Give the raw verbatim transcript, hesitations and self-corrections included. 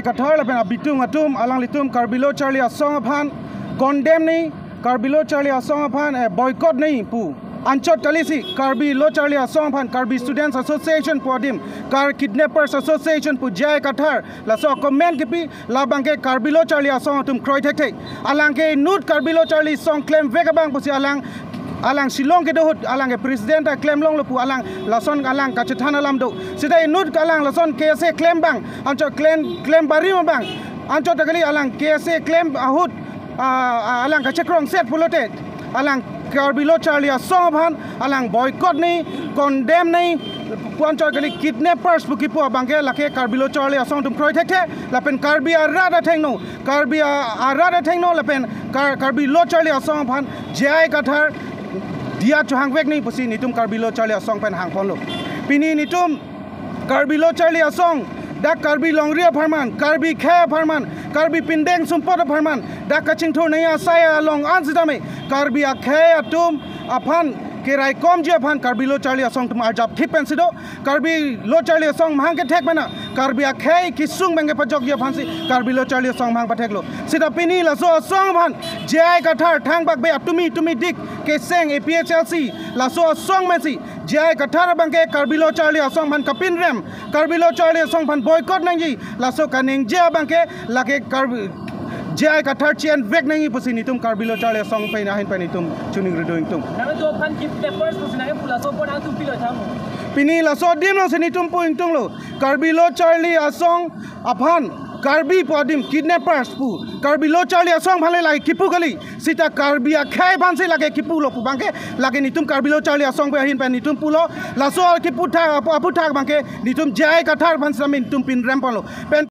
Kathar lapen abitung atum alanglitum Karbi Lo Charli Asong aphan condemn nangji, Karbi Lo Charli Asong aphan, eh, boycott nangji pu. Anchot kalisi Karbi Lo Charli Asong aphan Karbi Students Association pu adim, Kar Kidnappers Association pu J I Kathar laso comment kipi, labangke Karbi Lo Charli Asong atum kroi thekthe. Alangke inut Karbi Lo Charli Asong klemvek abang pusi alang, alang Shillong kedo ahut alangke president ta klemlonglo pu alang lason alang kachethan alam do. Seta inut alang lason K S A klem abang, anchot klem, klem barim abang, anchot ta kali alang K S A klem ahut, ah, ah, alang kachekrongset pulote alang Karbi Lo Charli Asong aphan alang boycott nangji, condemn nangji, pu anchot kali kidnappers pu kipu abangke lake Karbi Lo Charli Asong atum kroi thekthe, lapen Karbi arat athengno, Karbi a-, arat athengno lapen Kar-, Karbi Lo Charli Asong aphan J I Kathar diya chohangvek nangji pusi netum Karbi Lo Charli Asong pen hangponlo. Pini netum Karbi Lo Charli Asong, dak Karbi longri apharman, Karbi akhei apharman, Karbi pindeng sumpot apharman, dak kachingthur nangji asai along an sitame, Karbi akhei atum aphan keraikomji aphan Karbi Lo Charli Asong atum arjap thip pensi do. Karbi Lo Charli Asong amahang kethek mena, Karbi akhei kesung abangke pajokji aphansi Karbi Lo Charli Asong amahang patheklo. Seta pini laso asong aphan J I Kathar thangbak be atumi tumi dik keseng A P H L C laso asong pensi J I Kathar abangke Karbi Lo Charli Asong aphan kapinrem, Karbi Lo Charli Asong aphan boycott nangji, laso kaningje abangke lake Karbi J I Kathar chi-envek nangji pusi netum Karbi Lo Charli Asong pen ahin pen netum choningri do ingtung. Nangtum aphan kidnappers pusi nangpu laso apor nangtum pilo thango? Pini laso adim alongsi netum pu ingtunglo. Karbi Lo Charli Asong aphan Karbi pu adim kidnappers pu, Karbi Lo Charli Asong aphan le lake kipu kali. Seta Karbi akhei aphansi lake kipulo pu abangke, lake netum Karbi Lo Charli Asong pen ahin pen netum pulo. Laso kipu thak, apu, aputhak abangke netum J I Kathar aphan sitame netum pinrem ponlo. Pen